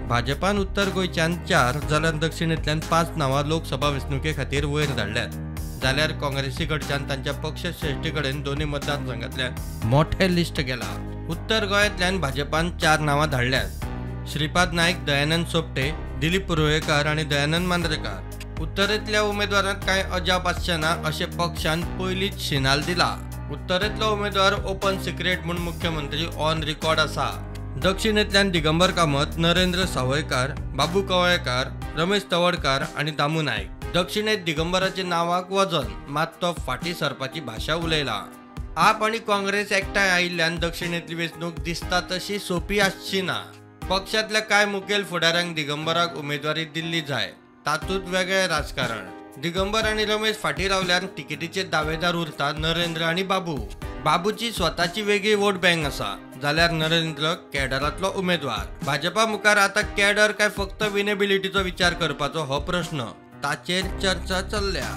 भाजपान उत्तर गोंयच्यान 4 जाल्यार दक्षिणेंतल्यान 5 नांवां लोकसभा वेंचणुके खातीर वयर धाडल्यात. जाल्यार काँग्रेसी कडच्यान तांच्या पक्षश्रेश्ठी कडेन दोनूय मतदारसंघांतल्यान मोठें लिस्ट गेलां. उत्तर गोंयांतल्यान भाजपान 4 नांवां धाडल्यात. श्रीपाद नायक, दयानंद सोपटे, दिलीप रुयेकार आनी दयानंद मांद्रेकार. उत्तरेंतल्या उमेदवारांत कांय अजाप आसचें ना अशें पक्षान पयलींच शिनाल दिला. उत्तरेंतलो उमेदवार ओपन सिक्रेट म्हूण मुख्यमंत्री ऑन रिकॉर्ड आसा. दक्षिणेंतल्यान दिगंबर कामत, नरेंद्र सावयकार, बाबू कवळेकार, रमेश तवडकार आनी दामू नायक. दक्षिणेंत दिगंबराच्या नांवाक वजन, मात तो फाटीं सरपाची भाशा उलयला. आप आनी काँग्रेस एकठांय आयिल्ल्यान दक्षिणेंतली वेंचणूक दिसता तशी सोंपी आसची ना. पक्षांतल्या कांय मुखेल फुडाऱ्यांक दिगंबराक उमेदवारी दिल्ली जाय, तातूंत वेगळें राजकारण. दिगंबर आनी रमेश फाटीं रावल्यार तिकेटीचे दावेदार उरता नरेंद्र आनी बाबू. बाबूची स्वताची वेगळी वोट बँक आसा, जाल्यार नरेंद्र कॅडरांतलो उमेदवार. भाजपा मुखार आतां कॅडर काय फक्त विनेबिलिटीचो विचार करपाचो हो प्रश्न, ताचेर चर्चा चल्ल्या.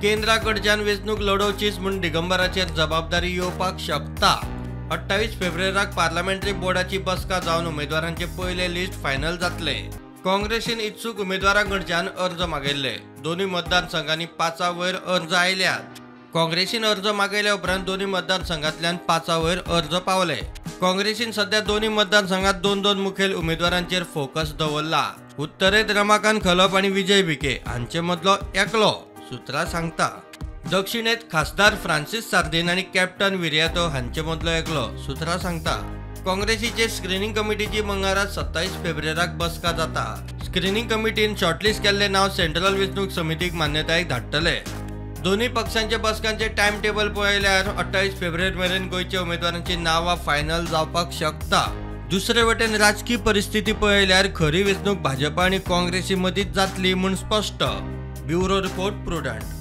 केंद्रा कडच्यान वेंचणूक लडोवचीच म्हूण दिगंबराचेर जबाबदारी येवपाक शकता. 28 फेब्रुवारीक पार्लमेंटरी बोर्डाची बसका जावन उमेदवारांचे पयले लिस्ट फायनल जातले. काँग्रेसीन इत्सूक उमेदवारां कडच्यान अर्ज मागयल्ले. दोनूय मतदारसंघांनी 5 वयर अर्ज आयल्यात. काँग्रेसीन अर्ज मागयल्या उपरांत दोनूय मतदारसंघांतल्यान 5 वयर अर्ज पावले. काँग्रेसीन सध्या दोनूय मतदारसंघात 2-2 मुखेल उमेदवारांचेर फोकस दवरला. उत्तरेंत रमाकांत खलप आनी विजय भिके हांचे मदलो एकलो, सुत्रां सांगता. दक्षिणेंत खासदार फ्रांसीस सार्दीन आनी कॅप्टन विरियातो हांचे मदलो एकलो, सुत्रां सांगता. काँग्रेसीचे स्क्रिनींग कमिटीची मंगळारा 27 फेब्रुवारीक बसका जाता. स्क्रिनींग कमिटीन शॉर्टलिस्ट केल्ले नांव सेंट्रल वेंचणूक समितीक मान्यतायेक धाडटले. दोनूय पक्षांचे बसकांचे टायम टेबल पळयल्यार 28 फेब्रुवारी मेरेन गोंयच्या उमेदवारांची नांवां फायनल जावपाक शकता. दुसरे वटेन राजकी परिस्थिती पळयल्यार खरी वेंचणूक भाजपा आनी काँग्रेसी मदींच जातली म्हूण स्पश्ट. Bureau report, Prudent.